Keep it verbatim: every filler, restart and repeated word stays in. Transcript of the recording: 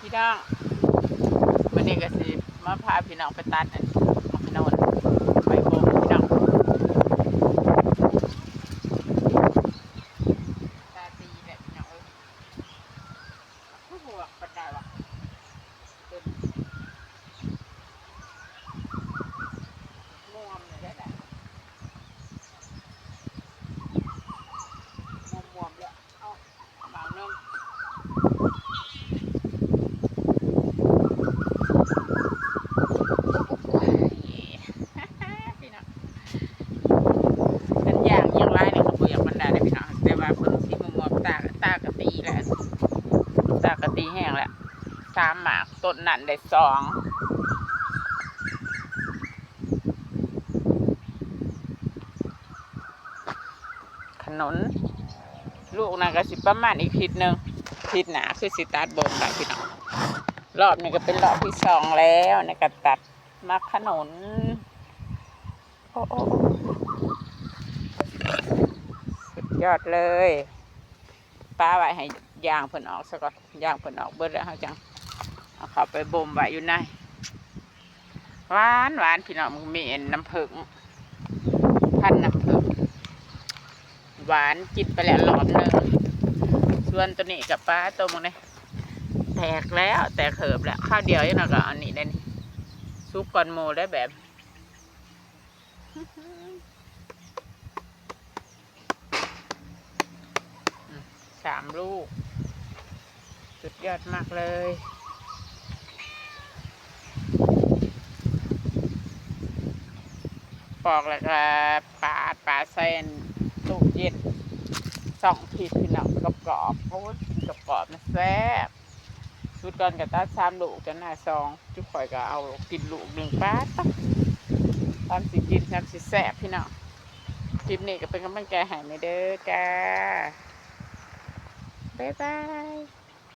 พี่น้อง วันนี้ก็สิมาพาพี่น้องไปตัดอันนี้ พี่น้อง ไปโบกพี่น้อง ตาตีแหละพี่น้องเอ้ย คือหัวปันไดวะ เป็นม่วงเลยได้แหละ ม่วงๆเลย เอา บางเรื่อง พี่น้อง กันอย่างอย่างไรเนี่ยเขาบ่อยากบรรดาได้พี่น้อง แต่ว่าเพิ่นสิมามอบตากะตีแหละ ตากะตีแห้งแหละ สามหมาก ต้นนั่นได้สอง ขนุน ลูกนั้นก็สิประมาณอีกอาทิตย์หนึ่ง อาทิตย์หน้าคือสิตัดโบมแล้วพี่น้อง รอบนี้ก็เป็นรอบที่สองแล้วในการตัดหมากขนุน โอ้โอ้โอ้ สุดยอดเลย ปะไว้ให้ยางเพิ่นออกซะก่อน ยางเพิ่นออกเบิดแล้วเฮาจั่งเอาเข้าไปโบมไว้อยู่ใน หวานหวานพี่น้อง มันมีอันน้ำผึ้ง พันธุ์น้ำผึ้ง หวาน กินไปแล้วรอบหนึ่ง ส่วนตัวนี้กับปลาตัวมันนี่แตกแล้ว แตกเหิบแล้ว ข้าวเดียวยังไงก็เอานี่ได้นี่ สุกก่อนหมู่ได้แบบ อืม สามลูก สุดยอดมากเลย ปอกแล้วก็ปาด ปาดใส่ตู้เย็น สองอาทิตย์พี่น้อง กรอบๆ โอ้ย กินกรอบๆ นะแซ่บ สุดก่อนก็ตัดสามลูกจ้ะนะ สอง จุ๊ข่อยก็เอากินลูกหนึ่ง ปาด ตามสิกิน ตามสิแซ่บพี่น้อง คลิปนี้ก็เป็นกำลังใจให้แม่เด้อจ้า บ๊ายบาย